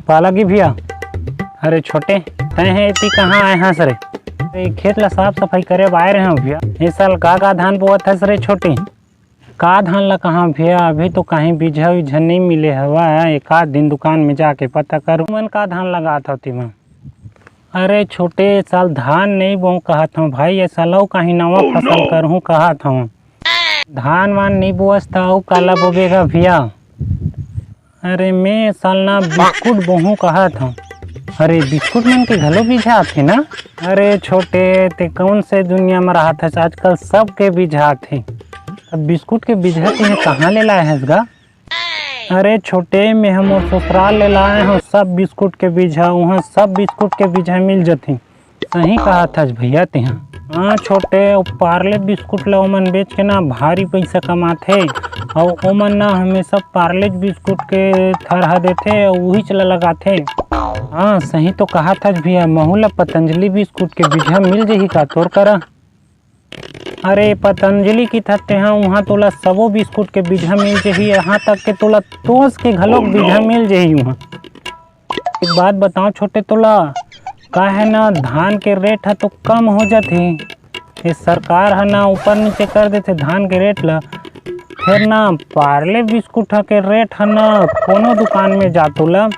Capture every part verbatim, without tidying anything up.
पाला की भैया। अरे छोटे, तैं हे एती कहाँ आए हस रे? अरे खेत ला साफ सफाई करे बर आए रहे हँव भैया। ए साल का का धान बोवत हस रे छोटे? का धान ला कहाँ भैया, अभी तो कहीं बीजहा उजहा नइ मिले हवय। एक आध दिन दुकान में जाके पता करूँ, मन का धान लगात हव तेमा। अरे छोटे, ए साल धान नइ बोहूँ कहत हँव भाई, ए साल अउ कहीं नवा फसल करहूँ कहत हँव। धान वान नइ बोवस त अउ काला बोबे गा भैया? अरे मैं ए साल ना बिस्कुट बोहूँ कहत हँव। अरे बिस्कुट मन के घलो बीजहा आथे ना? अरे छोटे, ते कौन से दुनिया में रहत हस, आजकल सबके बीजहा आथे। अब बिस्कुट के बीजहा तेंहा कहाँ ले लाए हस गा? अरे छोटे, मैं ह मोर ससुराल ले लाए हँव सब बिस्कुट के बीजहा, उहाँ सब बिस्कुट के बीजहा मिल जथे। सही कहत हस भैया तेंहा। हाँ छोटे, ओ पार्ले बिस्कुट ल ओमन बेच के ना भारी पइसा कमाथे, अउ ओमन ना हमेशा पार्ले बिस्कुट के थरहा देथे अउ उहीच ल लगाथे। हाँ सही तो कहत हस भैया, महू ल पतंजलि बिस्कुट के बीजहा मिल जही का तोर करा? अरे पतंजलि कथस तेंहा, उहाँ तोला सबो बिस्कुट के बीजहा मिल जही, यहाँ तक के तोला तोस के घलोक बीजहा मिल जही उहाँ। एक बात बतावँ छोटे तोला, का हे ना, धान के रेट ह तो कम हो जाथे, ये सरकार ह ना ऊपर नीचे कर देथे धान के रेट ला। फेर ना पार्ले बिस्कुट ह के रेट ह ना कोनो दुकान में जा तोला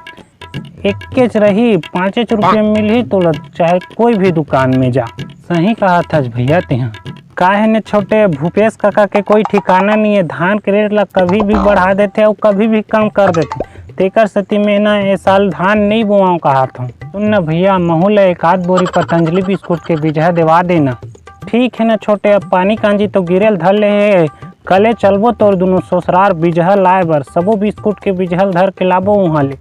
एकेच रही, पाँचेच रुपया में मिलही तोला, चाहे कोई भी दुकान में जा। सही कहत हस भैया तेंहा। का हे ने छोटे, भूपेश काका के कोई ठिकाना नइ हे, धान के रेट ला कभी भी बढ़ा देथे अउ कभी भी कम कर देथे। तेकर सेती मैं ना ए साल धान नइ बोवांव कहत हँव। सुन न भैया, महू ला एक आध बोरी पतंजलि बिस्कुट के बीजहा देवा देना। ठीक हे न छोटे, अब पानी कांजी तो गिरे ल धर ले हे, कले चलबो तोर दुनों ससुरार बीजहा लाए बर, सबो बिस्कुट के बीजहा ल धर के लाबो उहाँ ले।